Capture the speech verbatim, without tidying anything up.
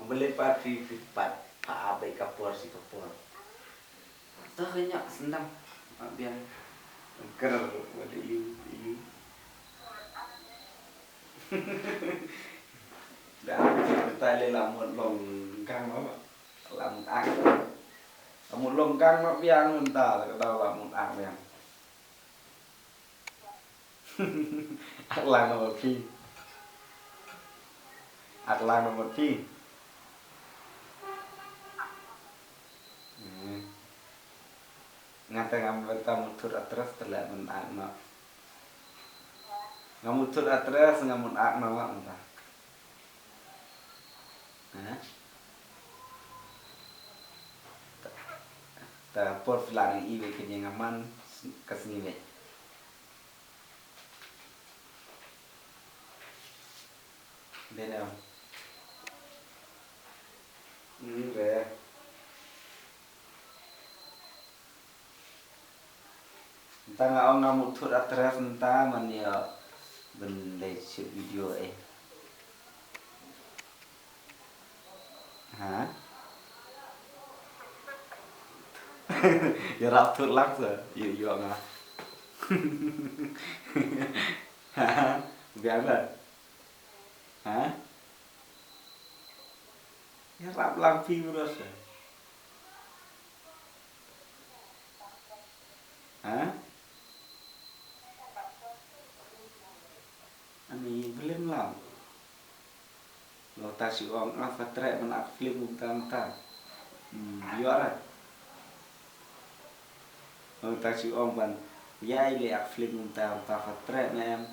Bele pat phi phi pat pa abe ka por si ka por. Toh kanya sendam. Abiang. Ker wada iu iu. Dah, kita le lamut long gang apa? Lamut ak. Lamut long gang ma biang mynta, kata lamut ak biang. Ak lang na mut phi. Ak lang na mut phi. Hmm. Nga te ngam bynta mut thut atres te leh mut ak no. Nga mut thut atres nga mut ak no ma mynta. Ha? Ta, ta por filang i we kini nga man ka sngi me. Dene. Hmm, re. Nta nga ong nga mut thut atres nta man ïa ban leh shoot video eh. Ha? Ïarap thut lang sa. Ïa ïa nga. Ha? Biang dah. Ha? Ïarap lang phi bro sa. Ha? Ani blim lang. Lo ta shu ong ah pha treh ban ak film kumta kumta. Hmm, ïoh ra. Lo ta shu ong ban ïai le ak film kumta kumta pha treh mem.